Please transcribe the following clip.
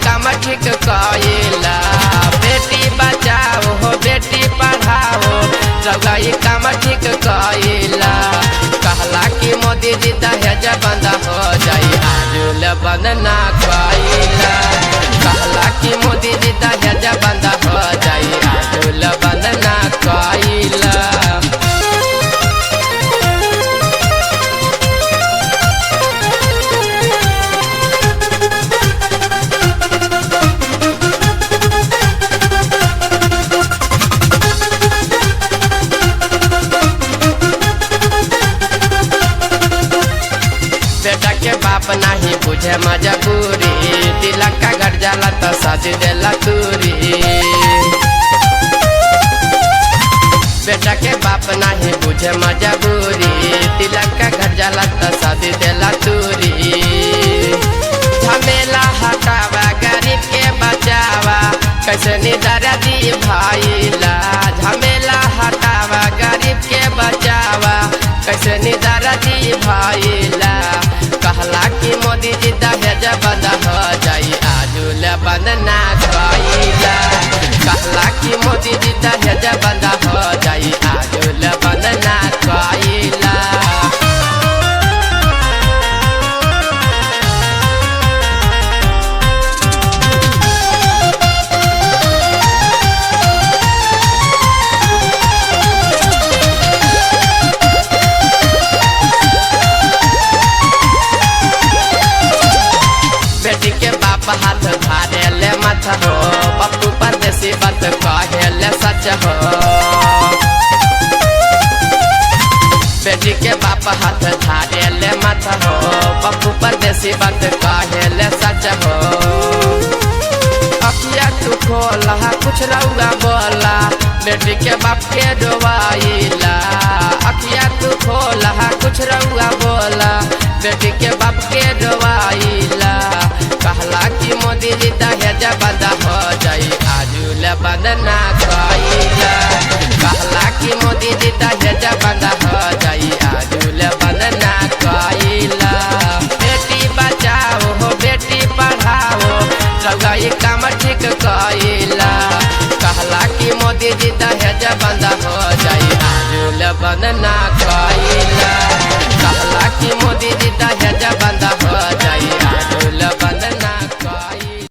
काम ठीक कइला। बेटी बचाओ हो बेटी पढ़ाओ रउआ काम ठीक कइला। कहला कि मोदी जी दहेज बंद हो जाई आजुल बंद ना कइला। कहला कि मोदी जी दहेज बंद हो जाई आजुल बंद ना कइला। बेटा के बाप नहीं बुझे मजबूरी, तिलक का घट जाला तो साज देला तूरी। बेटा के बाप नहीं बुझे मजबूरी, तिलक का घट जाला तो साज देला तूरी। झमेला हटावा गरीब के बचावा कैसे निदर दी भाईला। झमेला हटावा गरीब के बचावा कैसे निदर दी भाईला। कहला कि मोदी जी दहेज बंद हो जाई आजुल बंद ना कइला। कहला कि मोदी जी दहेज बंद हो जाई आजुल बंद ना कइला। बेटी के बाप हाथ धारे ले मत हो, पप्पू परदेसी बात कहे ले सच हो। बेटी के बाप हाथ धारे ले मत हो, पप्पू परदेसी बात कहे ले सच हो। अखिया तू खोला कुछ रउआ बोला बेटी के बाप के डोबाइला। अखिया तू खोला कुछ रउआ बोला बेटी के बाप के डोबाइला। कहला कि मोदी जी दहेज बंद हो जाई आजुल बंद ना कइला। कहला कि मोदी जी दहेज बंद हो जाई आजुल बंद ना कइला। बेटी बचाओ हो बेटी पढ़ाओ रउआ काम ठीक कइला। कहला कि मोदी जी दहेज बंद हो जाई आजुल बंद ना कइला। कहला कि मोदी जी दहेज